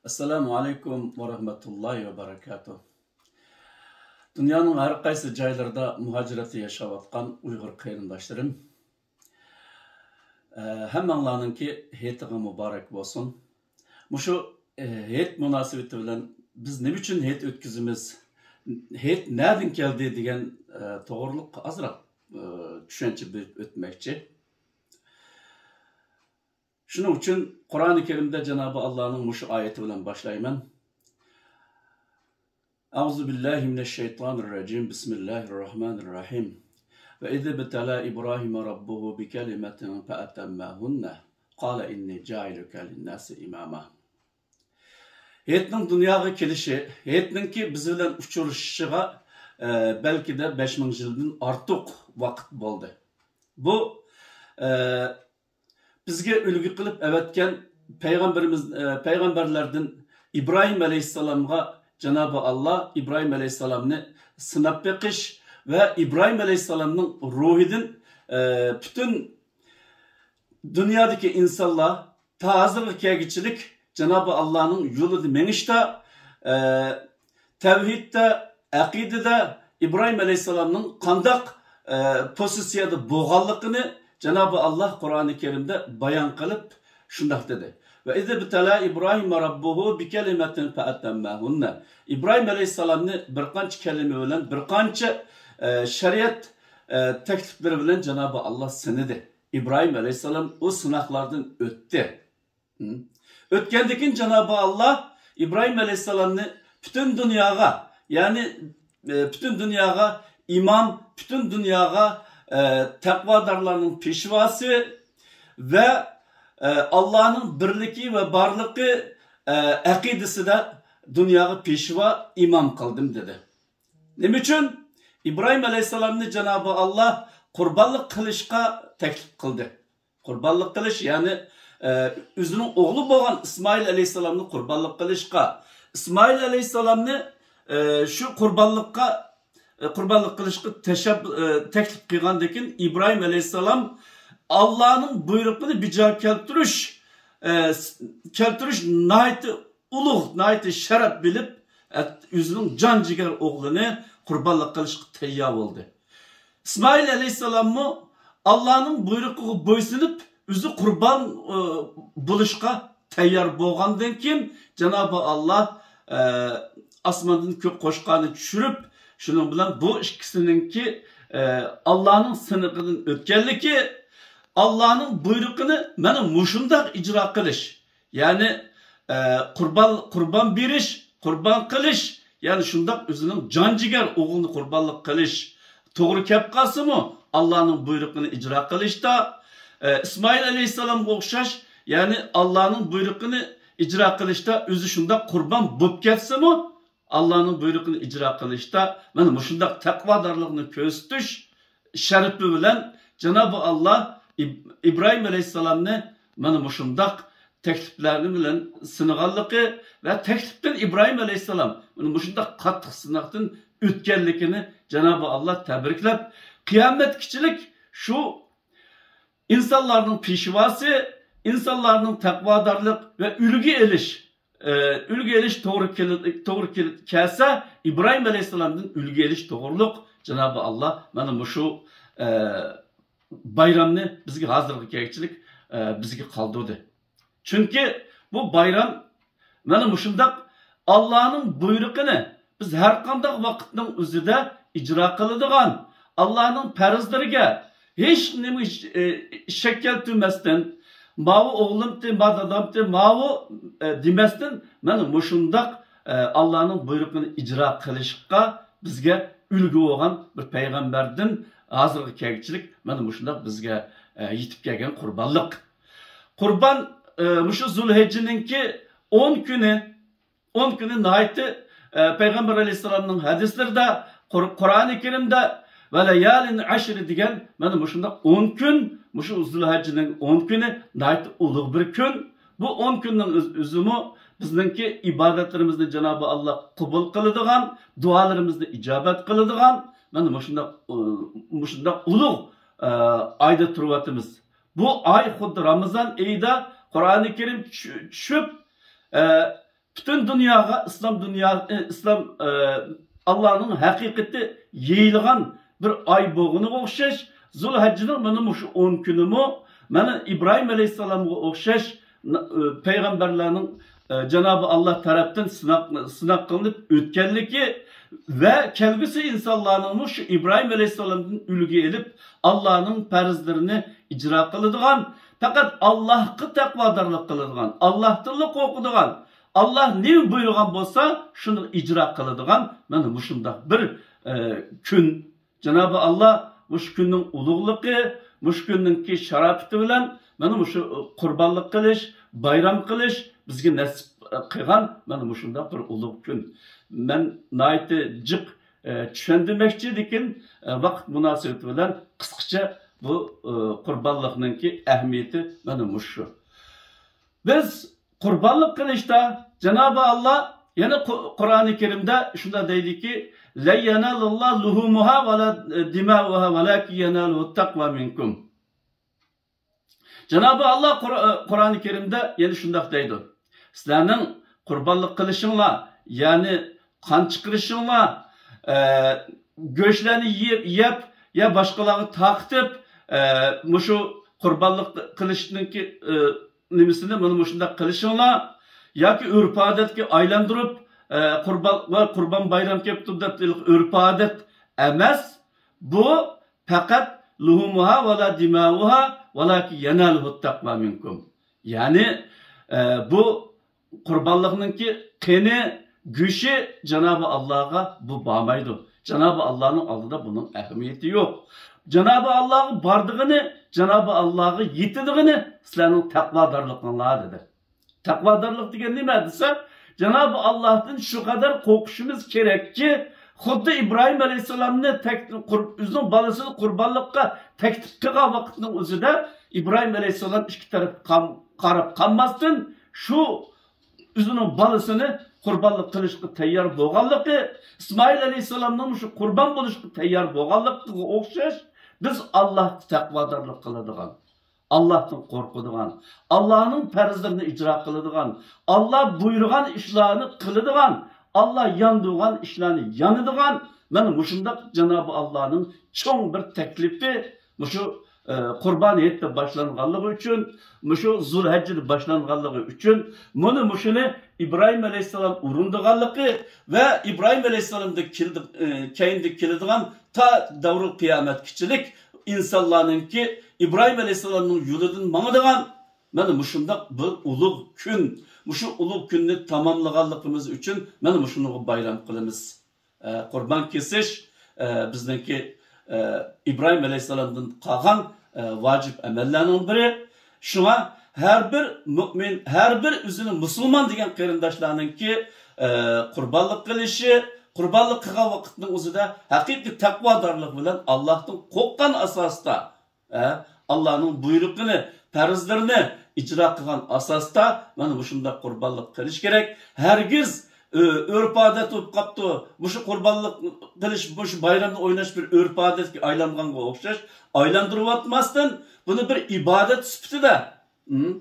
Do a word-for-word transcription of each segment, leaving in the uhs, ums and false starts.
ئەسسالامۇ ئەلەيكۇم ۋە رەھمەتۇللاھى ۋە بەرەكاتۇھ. دۇنيانىڭ ھەر قايسى جايلىرىدا مۇھاجىرەتتە ياشاۋاتقان ئۇيغۇر قېرىنداشلىرىم، ئە، ھەممەڭلارنىڭكى ھېيتىغا مۇبارەك بولسۇن. مۇشۇ، ئە، ھېيت مۇناسىۋىتى بىلەن بىز نېمە ئۈچۈن ھېيت ئۆتكۈزىمىز؟ ھېيت نەدىن كەلدى دېگەن، ئە، توغرۇلۇق ئازراق، ئە، چۈشەنچە بېرىپ ئۆتمەكچى. شۇنىڭ ئۈچۈن قۇرئانى كەرىمدە جانابى ئاللانىڭ مۇشۇ ئايىتى بىلەن باشلايمەن. أعوذ بالله من الشيطان الرجيم. بسم الله الرحمن الرحيم. وإذ ابتلى إبراهيم ربه بكلمات فأتمهن قال إني جاعلك للناس إماما. ھېيتنىڭ دۇنياغا كېلىشى، ھېيتنىڭكى بىز بىلەن ئۇچرىشىشىغا، ئە، بەلكىدە بەش مىڭ يىلدىن ئارتۇق ۋاقىت بولدى. بۇ، ئە، بىزگە ئۈلگە قىلىپ ئەۋەتكەن پەيغەمبىرىمىز، ئە، پەيغەمبەرلەردىن ئىبراھىم ئەلەيھىسسالامغا جانابى ئاللا ئىبراھىم ئەلەيھىسسالامنى سىناپ بېقىش ۋە ئىبراھىم ئەلەيھىسسالامنىڭ روھىدىن، ئە، پۈتۈن دۇنيادىكى ئىنسانلار تا ھازىرغا كەلگۈچىلىك جانابى ئاللانىڭ يولىدا مېڭىشتا، ئە، تەۋھىدتە، ئەقىدىدە ئىبراھىم ئەلەيھىسسالامنىڭ قانداق، ئە، پوزىتسىيەدە بولغانلىقىنى جانابى ئاللا قۇرئانى كەرىمدە بايان قىلىپ شۇنداق دېدى. وإذ ابتلى إبراهيم ربه بكلمات فأتمهن. ئىبراھىم ئەلەيھىسسالامنى بىر قانچە كەلىمە بىلەن، بىر قانچە، ئە، شەرىئەت، ئە، تەكلىپلىرى بىلەن جانابى ئاللا سىنىدى. ئىبراھىم ئەلەيھىسسالام ئۇ سىناقلاردىن ئۆتتى. ھم. ئۆتكەندىن كېيىن جانابى ئاللا ئىبراھىم ئەلەيھىسسالامنى پۈتۈن دۇنياغا، يەنى، ئە، پۈتۈن دۇنياغا ئىمام، پۈتۈن دۇنياغا، ئە، تەقۋادارلارنىڭ پېشۋاسى ۋە، ئە، ئاللانىڭ بىرلىكى ۋە بارلىقى، ئە، ئەقىدىسىدە دۇنياغا پېشۋا، ئىمام قىلدىم دېدى. نېمە ئۈچۈن؟ ئىبراھىم ئەلەيھىسسالامنى جانابى ئاللا قۇربانلىق قىلىشقا تەكلىپ قىلدى. قۇربانلىق قىلىش، يەنى، ئە، ئۆزىنىڭ ئوغلى بولغان ئىسمائىل ئەلەيھىسسالامنى قۇربانلىق قىلىشقا، ئىسمائىل ئەلەيھىسسالامنى، ئە، شۇ قۇربانلىققا، ئە، قۇربانلىق قىلىشقا تەشەب-، ئە، تەكلىپ قىلغاندىن كېيىن ئىبراھىم ئەلەيھىسسالام ئاللانىڭ بۇيرۇقىنى بىجا كەلتۈرۈش، ئە، س-، كەلتۈرۈش ناھايىتى ئۇلۇغ، ناھايىتى شەرەپ بىلىپ، ئە، ئۆزىنىڭ جان جىگەر ئوغلىنى قۇربانلىق قىلىشقا تەييار بولدى. ئىسمائىل ئەلەيھىسسالاممۇ ئاللانىڭ بۇيرۇقىغا بويسۇنۇپ، ئۆزى قۇربان، ئى، بولۇشقا تەييار بولغاندىن كېيىن، جانابى ئاللا، ئە، ئاسماندىن كۆك قوشقارنى چۈشۈرۈپ، شۇنىڭ بىلەن بۇ ئىككىسىنىڭكى، ئە، ئاللانىڭ سىنىقىدىن ئۆتكەنلىكى، ئاللانىڭ بۇيرۇقىنى مانا مۇشۇنداق ئىجرا قىلىش، يەنى، ئە، قۇربان، قۇربان بېرىش، قۇربان قىلىش، يەنى شۇنداق ئۆزىنىڭ جان جىگەر ئوغلىنى قۇربانلىق قىلىش توغرا كەپ قالسىمۇ، ئاللانىڭ بۇيرۇقىنى ئىجرا قىلىشتا، ئە، ئىسمائىل ئەلەيھىسسالامغا ئوخشاش، يەنى ئاللانىڭ بۇيرۇقىنى ئىجرا قىلىشتا ئۆزى شۇنداق قۇربان بولۇپ كەتسىمۇ، ئاللانىڭ بۇيرۇقىنى ئىجرا قىلىشتا مانا مۇشۇنداق تەقۋادارلىقنى كۆرسىتىش شەرىپى بىلەن جانابى ئاللا ئىب-، ئىبراھىم ئەلەيھىسسالامنى مانا مۇشۇنداق تەكلىپلەرنى بىلەن سىنىغانلىقى ۋە تەكلىپتىن ئىبراھىم ئەلەيھىسسالام مانا مۇشۇنداق قاتتىق سىناقتىن ئۆتكەنلىكىنى جانابى ئاللا تەبرىكلەپ، قىيامەتكىچىلىك شۇ ئىنسانلارنىڭ پېشۋاسى، ئىنسانلارنىڭ تەقۋادارلىق ۋە ئۈلگە ئېلىش، ئە، ئۈلگە ئېلىش توغرا كېلى-، توغرا كېلى-، كەلسە، ئىبراھىم ئەلەيھىسسالامدىن ئۈلگە ئېلىش توغرۇلۇق جانابى ئاللا مانا مۇشۇ، ئە، بايرامنى بىزگە ھازىرغا كەلگۈچىلىك، ئە، بىزگە قالدۇردى. چۈنكى بۇ بايرام مانا مۇشۇنداق ئاللانىڭ بۇيرۇقىنى بىز ھەر قانداق ۋاقىتنىڭ ئۆزىدە ئىجرا قىلىدىغان، ئاللانىڭ پەرزلىرىگە ھېچ نېمە، ئى، شەك كەلتۈرمەستىن، ماۋۇ ئوغلۇمتى، ما دادامتى، ماۋۇ، ئى، دېمەستىن، مانا مۇشۇنداق، ئى، ئاللانىڭ بۇيرۇقىنى ئىجرا قىلىشقا بىزگە ئۈلگە بولغان بىر پەيغەمبەردىن ھازىرغا كەلگۈچىلىك مانا مۇشۇنداق بىزگە، ئى، يېتىپ كەلگەن قۇربانلىق. قۇربان، ئى، مۇشۇ زۇلھىججىنىڭكى ئون كۈنى، ئون كۈنى ناھايىتى، ئە، پەيغەمبەر ئەلەيھىسسالامنىڭ ھەدىسلىرىدە، قۇر-، قۇرئانى كەرىمدە «ۋە لەيالىن ئەشر» دېگەن مانا مۇشۇنداق ئون كۈن، مۇشۇ زۇلھەججىنىڭ ئون كۈنى ناھايىتى ئۇلۇغ بىر كۈن. بۇ ئون كۈننىڭ ئۆز-، ئۆزىمۇ بىزنىڭكى ئىبادەتلىرىمىزنى جانابى ئاللا قوبۇل قىلىدىغان، دۇئالىرىمىزنى ئىجابەت قىلىدىغان مانا مۇشۇنداق، ئۇ، مۇشۇنداق ئۇلۇغ، ئە، ئايدا تۇرۇۋاتىمىز. بۇ ئاي خۇددى رامىزان ئېيىدا قۇرئانى كەرىم چۈ-، چۈشۈپ، ئە، پۈتۈن دۇنياغا ئىسلام دۇنيا، ئى، ئىسلام، ئى، ئاللانىڭ ھەقىقىتى يېيىلغان بىر ئاي بولغىنىغا ئوخشاش، زۇلھەججىنىڭ مانا مۇشۇ ئون كۈنىمۇ مانا ئىبراھىم ئەلەيھىسسالامغا ئوخشاش، ئى، پەيغەمبەرلەرنىڭ، ئى، جانابى ئاللا تەرەپتىن سىناق، سىناق قىلىنىپ ئۆتكەنلىكى ۋە كەلگۈسى ئىنسانلارنىڭمۇ شۇ ئىبراھىم ئەلەيھىسسالامدىن ئۈلگە ئېلىپ، ئاللانىڭ پەرزلىرىنى ئىجرا قىلىدىغان، پەقەت ئاللاھقا تەقۋادارلىق قىلىدىغان، ئاللاھتىنلا قورقىدىغان، ئاللا نېمە بۇيرۇغان بولسا، شۇنى ئىجرا قىلىدىغان مانا مۇشۇنداق بىر، ئە، كۈن. جانابى ئاللا مۇشۇ كۈننىڭ ئۇلۇغلۇقى، مۇشۇ كۈننىڭكى شاراپىتى بىلەن مانا مۇشۇ قۇربانلىق قىلىش، بايرام قىلىش بىزگە نەسىپ قىلغان مانا مۇشۇنداق بىر ئۇلۇغ كۈن. مەن ناھايىتى جىق، ئە، چۈشەندۈرمەكچى، لېكىن، ئە، ۋاقىت مۇناسىۋىتى بىلەن قىسقىچە بۇ، ئە، قۇربانلىقنىڭكى ئەھمىيىتى مانا مۇشۇ. بىز قۇربانلىق قىلىشتا جانابى ئاللا يەنە قۇ-، قۇرئانى كەرىمدە شۇنداق دەيدىكى، لن ينال الله لحومها ولا دماؤها ولكن يناله التقوى منكم. جانابى ئاللا قۇر-، قۇرئانى كەرىمدە يەنە شۇنداق دەيدۇ، سىلەرنىڭ قۇربانلىق قىلىشىڭلار، يەنى قان چىقىرىشىڭلار، ئە، گۆشلەرنى يېيىپ، يەپ، يا باشقىلارغا تارقىتىپ، ئە، مۇشۇ قۇربانلىق قىلىشنىڭكى، ئە، نېمىسىنى مانا مۇشۇنداق قىلىشىڭلار ياكى ئۆرپ-ئادەتكە ئايلاندۇرۇپ، ئە، قۇربان ۋە قۇربان بايرام كەپتۇ دەپ ئۆرپ-ئادەت ئەمەس. بۇ پەقەت لحومها ولا دماؤها ولكن يناله التقوى منكم. يەنى، ئە، بۇ قۇربانلىقنىڭكى قېنى، گۆشى جانابى ئاللاغا بۇ بارمايدۇ. جانابى ئاللانىڭ ئالدىدا بۇنىڭ ئەھمىيىتى يوق. جانابى ئاللاغا بارىدىغىنى، جانابى ئاللاغا يېتىدىغىنى سىلەرنىڭ تەقۋادارلىقىڭلار، دېدى. تەقۋادارلىق دېگەن نېمە دېسە، جانابى ئاللاھتىن شۇ قەدەر قورقۇشىمىز كېرەككى، خۇددى ئىبراھىم ئەلەيھىسسالامنى تەك-، قۇر-، ئۆزىنىڭ بالىسىنى قۇربانلىققا تەكلىپ قىلغان ۋاقىتنىڭ ئۆزىدە ئىبراھىم ئەلەيھىسسالام ئىككى تەرەپكە قام-، قاراپ قالماستىن، شۇ ئۆزىنىڭ بالىسىنى قۇربانلىق قىلىشقا تەييار بولغانلىقى، ئىسمائىل ئەلەيھىسسالامنىڭ شۇ قۇربان بولۇشقا تەييار بولغانلىقىغا ئوخشاش، بىز ئاللاھقا تەقۋادارلىق قىلىدىغان، ئاللاھتىن قورقىدىغان، ئاللانىڭ پەرزلىرىنى ئىجرا قىلىدىغان، ئاللا بۇيرۇغان ئىشلارنى قىلىدىغان، ئاللا ياندۇرغان ئىشلارنى يانىدىغان، مانا مۇشۇنداق جانابى ئاللانىڭ چوڭ بىر تەكلىپى مۇشۇ، ئە، قۇربان ھېيت دەپ باشلانغانلىقى ئۈچۈن، مۇشۇ زۇلھەججىدە باشلانغانلىقى ئۈچۈن، مانا مۇشۇنى ئىبراھىم ئەلەيھىسسالام ئورۇندىغانلىقى ۋە ئىبراھىم ئەلەيھىسسالامدىن كېلىدىغ-، ئە، كەينىدە كېلىدىغان تا دەۋرۇل قىيامەتكىچىلىك ئىنسانلارنىڭكى ئىبراھىم ئەلەيھىسسالامنىڭ يولىدىن ماڭىدىغان مانا مۇشۇنداق بىر ئۇلۇغ كۈن، مۇشۇ ئۇلۇغ كۈننى تاماملىغانلىقىمىز ئۈچۈن مانا مۇشۇنىڭغا بايرام قىلىمىز. ئە، قۇربان كېسىش، ئە، بىزنىڭكى، ئە، ئىبراھىم ئەلەيھىسسالامدىن قالغان، ئە، ۋاجىپ ئەمەللەرنىڭ بىرى. شۇڭا ھەر بىر مۇئمىن، ھەر بىر ئۆزىنى مۇسۇلمان دېگەن قېرىنداشلارنىڭكى، ئە، قۇربانلىق قىلىشى، قۇربانلىق قىلغان ۋاقىتنىڭ ئۆزىدە ھەقىقىي تەقۋادارلىق بىلەن ئاللاھتىن قورققان ئاساستا، ئە، ئاللانىڭ بۇيرۇقىنى، پەرزلىرىنى ئىجرا قىلغان ئاساستا مانا مۇشۇنداق قۇربانلىق قىلىش كېرەك. ھەرگىز، ئۆ-، ئۆرپ-ئادەت بولۇپ قاپتۇ، مۇشۇ قۇربانلىق قىلىش، مۇشۇ بايرامنى ئويناش بىر ئۆرپ-ئادەتكە ئايلانغانغا ئوخشاش ئايلاندۇرۇۋاتماستىن، بۇنى بىر ئىبادەت سۈپىتىدە، ھىم،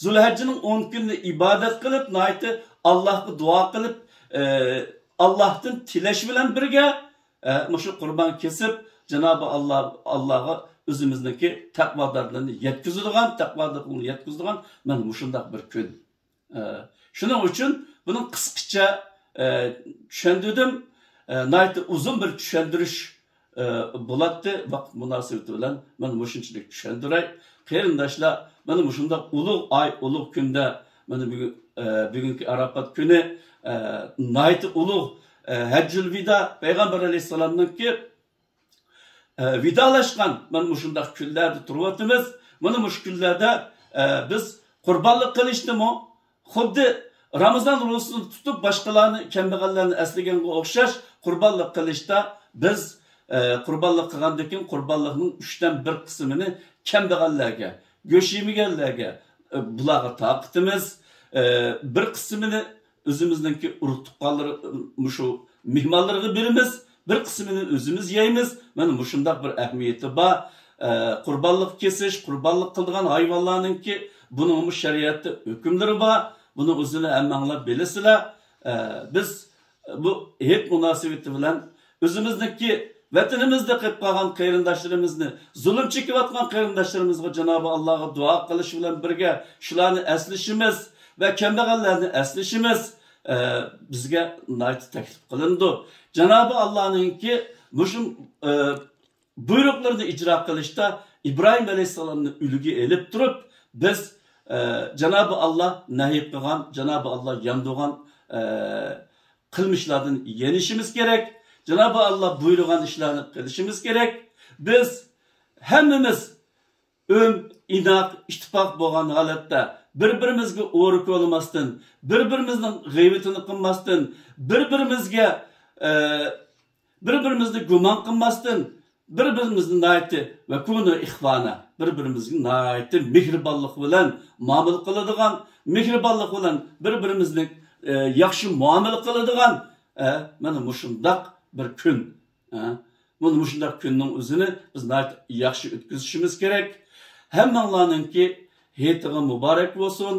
زۇلھەججىنىڭ ئون كۈنىنى ئىبادەت قىلىپ، ناھايىتى ئاللاھقا دۇئا قىلىپ، ئە، ئاللاھتىن تىلەش بىلەن بىرگە، ئە، مۇشۇ قۇربان كېسىپ، جانابى ئاللا، ئاللاغا ئۆزىمىزنىڭكى تەقۋادارلىقنى يەتكۈزىدىغان، تەقۋادارلىقنى يەتكۈزىدىغان مانا مۇشۇنداق بىر كۈن. ئە، شۇنىڭ ئۈچۈن بۇنىڭ قىسقىچە، ئە، چۈشەندۈردۈم. ئە، ناھايىتى ئۇزۇن بىر چۈشەندۈرۈش، ئە، بولاتتى. ۋاقىت مۇناسىۋىتى بىلەن مانا مۇشۇنچىلىك چۈشەندۈرەي. قېرىنداشلار، مانا مۇشۇنداق ئۇلۇغ ئاي، ئۇلۇغ كۈندە، مانا بۈگۈن، ئە، بۈگۈنكى ئاراپات كۈنى، ئە، ناھايىتى ئۇلۇغ، ئە، ھەججۇل ۋىدا، پەيغەمبەر ئەلەيھىسسالامنىڭكى، ئە، ۋىدالاشقان مانا مۇشۇنداق كۈنلەردە تۇرۇۋاتىمىز. مانا مۇشۇ كۈنلەردە، ئە، بىز قۇربانلىق قىلىشنىمۇ خۇددى رامىزان روزىسىنى تۇتۇپ، باشقىلارنى، كەمبەغەللەرنى ئەسلىگەنگە ئوخشاش، قۇربانلىق قىلىشتا بىز، ئە، قۇربانلىق قىلغاندىن كېيىن، قۇربانلىقنىڭ ئۈچتىن بىر قىسمىنى كەمبەغەللەرگە، گۆش يېمىگەنلەرگە، ئە، بۇلارغا تارقىتىمىز. ئە، بىر قىسمىنى ئۆزىمىزنىڭكى ئۇرۇق-تۇغقانلىرى، مۇشۇ مېھمانلىرىغا بېرىمىز، بىر قىسمىنى ئۆزىمىز يەيمىز. مانا مۇشۇنداق بىر ئەھمىيىتى بار. ئە، قۇربانلىق كېسىش، قۇربانلىق قىلىدىغان ھايۋانلارنىڭكى بۇنىڭمۇ شەرىئەتتە ھۆكۈملىرى بار. بۇنىڭ ئۆزىنى ھەممەڭلار بىلىسىلەر. ئە، بىز بۇ ھېيت مۇناسىۋىتى بىلەن ئۆزىمىزنىڭكى ۋەتىنىمىزدە قېلىپ قالغان قېرىنداشلىرىمىزنى، زۇلۇم چېكىۋاتقان قېرىنداشلىرىمىزغا جانابى ئاللاغا دۇئا قىلىش بىلەن بىرگە شۇلارنى ئەسلىشىمىز ۋە كەمبەغەللەرنى ئەسلىشىمىز، ئە، بىزگە ناھايىتى تەكلىپ قىلىنىدۇ. جانابى ئاللانىڭكى مۇشۇ، ئە، بۇيرۇقلىرىنى ئىجرا قىلىشتا ئىبراھىم ئەلەيھىسسالامنى ئۈلگە ئېلىپ تۇرۇپ، بىز، ئە، جانابى ئاللا نەھى قىلغان، جانابى ئاللا ياندۇرغان، ئە، قىلمىشلاردىن يېنىشىمىز كېرەك. جانابى ئاللا بۇيرۇغان ئىشلارنى قىلىشىمىز كېرەك. بىز ھەممىمىز ئۆم، ئىناق، ئىتتىپاق بولغان ھالەتتە بىر-بىرىمىزگە ئورا كولىماستىن، بىر-بىرىمىزنىڭ غەيۋىتىنى قىلماستىن، بىر-بىرىمىزگە، ئە، بىر-بىرىمىزنى گۇمان قىلماستىن، بىر-بىرىمىزنى ناھايىتى ۋە كۇنۇ ئىخۋانا، بىر-بىرىمىزگە ناھايىتى مېھرىبانلىق بىلەن مۇئامىلە قىلىدىغان، مېھرىبانلىق بىلەن بىر-بىرىمىزنى، ئە، ياخشى مۇئامىلە قىلىدىغان، ئە، مانا مۇشۇنداق بىر كۈن. ئە، بۇ مۇشۇنداق كۈننىڭ ئۆزىنى بىز ناھايىتى ياخشى ئۆتكۈزۈشىمىز كېرەك. ھەممەڭلارنىڭكى ھېيتىغا مۇبارەك بولسۇن.